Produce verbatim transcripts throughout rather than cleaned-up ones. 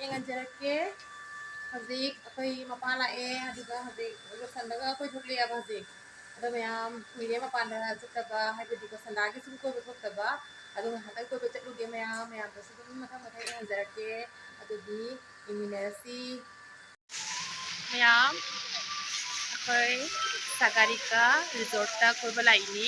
ꯌꯦꯡꯍꯟꯖꯔꯛꯀꯦ꯫ ꯍꯧꯖꯤꯛ ꯑꯩꯈꯣꯏ ꯃꯄꯥ ꯂꯥꯛꯑꯦ, ꯑꯗꯨꯒ ꯍꯧꯖꯤꯛ ꯂꯣꯏꯁꯤꯜꯂꯒ ꯑꯩꯈꯣꯏ ꯊꯣꯛꯂꯛꯑꯦꯕ ꯍꯧꯖꯤꯛ꯫ ꯑꯗꯣ ꯃꯌꯥꯝ ꯀꯨꯏꯔꯦ ꯃꯄꯥꯟꯗ ꯆꯠꯇꯕ, ꯍꯥꯏꯕꯗꯤꯀꯣ, ꯁꯟꯗꯥꯒꯤ ꯁꯨꯝ ꯀꯣꯏꯕ ꯊꯣꯛꯇꯕ꯫ ꯑꯗꯣ ꯉꯥꯏꯍꯥꯛꯇꯪ ꯀꯣꯏꯕ ꯆꯠꯂꯨꯒꯦ ꯃꯌꯥꯝ, ꯃꯌꯥꯝꯗꯁꯨ ꯑꯗꯨꯝ ꯃꯊꯪ ꯃꯊꯪ ꯌꯦꯡꯍꯟꯖꯔꯛꯀꯦ꯫ ꯑꯗꯨꯗꯤ ꯌꯦꯡꯃꯤꯟꯅꯔꯁꯤ꯫ ꯃꯌꯥꯝ, ꯑꯩꯈꯣꯏ ꯁꯥꯒꯔꯤꯀꯥ ꯔꯤꯖꯣꯔꯠꯇ ꯀꯣꯏꯕ ꯂꯥꯛꯏꯅꯤ꯫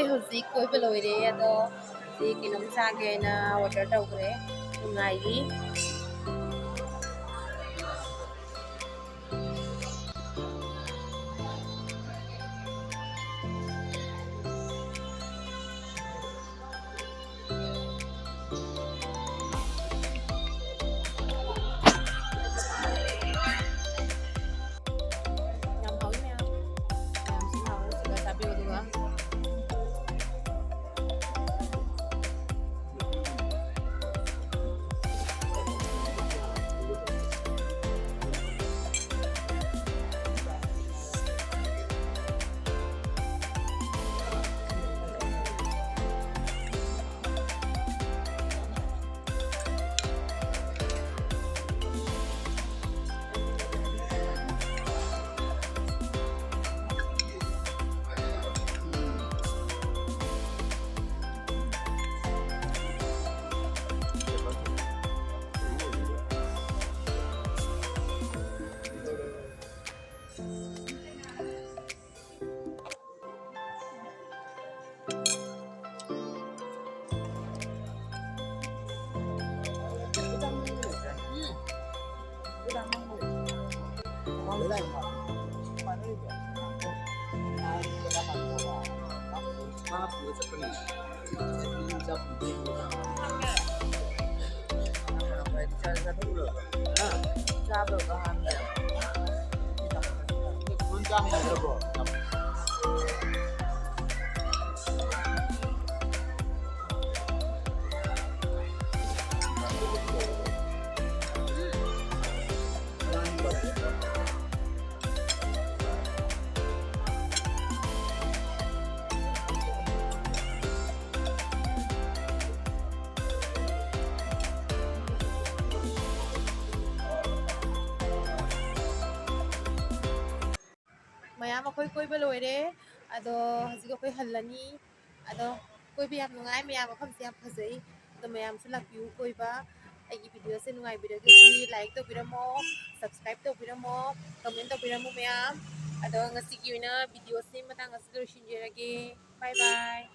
ꯍꯧꯖꯤꯛ ꯀꯣꯏꯕ ꯂꯣꯏꯔꯦ, ꯑꯗꯣ ꯍꯧꯖꯤꯛ ꯀꯩꯅꯣꯝ ꯆꯥꯒꯦ ꯍꯥꯏꯅ order ꯇꯧꯈ꯭ꯔꯦ꯫ ꯉꯥꯏꯔꯤ꯫ ꯌꯥꯝ ꯍꯥꯎꯋꯤ ꯃꯌꯥꯝ꯫ ꯃꯌꯥꯝꯁꯨ ꯍꯥꯎꯋꯤ꯫ ꯁꯤꯒ ꯆꯥꯕꯤꯌꯨ ꯑꯗꯨꯒ꯫ ꯃꯌꯥꯝ ꯑꯩꯈꯣꯏ ꯀꯣꯏꯕ ꯂꯣꯏꯔꯦ꯫ ꯑꯗꯣ ꯍꯧꯖꯤꯛ ꯑꯩꯈꯣꯏ ꯍꯜꯂꯅꯤ꯫ ꯑꯗꯣ ꯀꯣꯏꯕ ꯌꯥꯝ ꯅꯨꯡꯉꯥꯏ ꯃꯌꯥꯝ, ꯃꯐꯝꯁꯦ ꯌꯥꯝ ꯐꯖꯩ꯫ ꯑꯗꯣ ꯃꯌꯥꯝꯁꯨ ꯂꯥꯛꯄꯤꯌꯨ ꯀꯣꯏꯕ꯫ ꯑꯩꯒꯤ videoꯁꯦ ꯅꯨꯡꯉꯥꯏꯕꯤꯔꯒꯗꯤ like ꯇꯧꯕꯤꯔꯝꯃꯣ, subscribe ꯇꯧꯕꯤꯔꯝꯃꯣ, comment ꯇꯧꯕꯤꯔꯝꯃꯣ ꯃꯌꯥꯝ꯫ ꯑꯗꯣ ꯉꯁꯤꯒꯤ ꯑꯣꯏꯅ videoꯁꯦ ꯃꯇꯥꯡ ꯑꯁꯤꯗ ꯂꯣꯏꯁꯤꯟꯖꯔꯒꯦ꯫ Bye bye.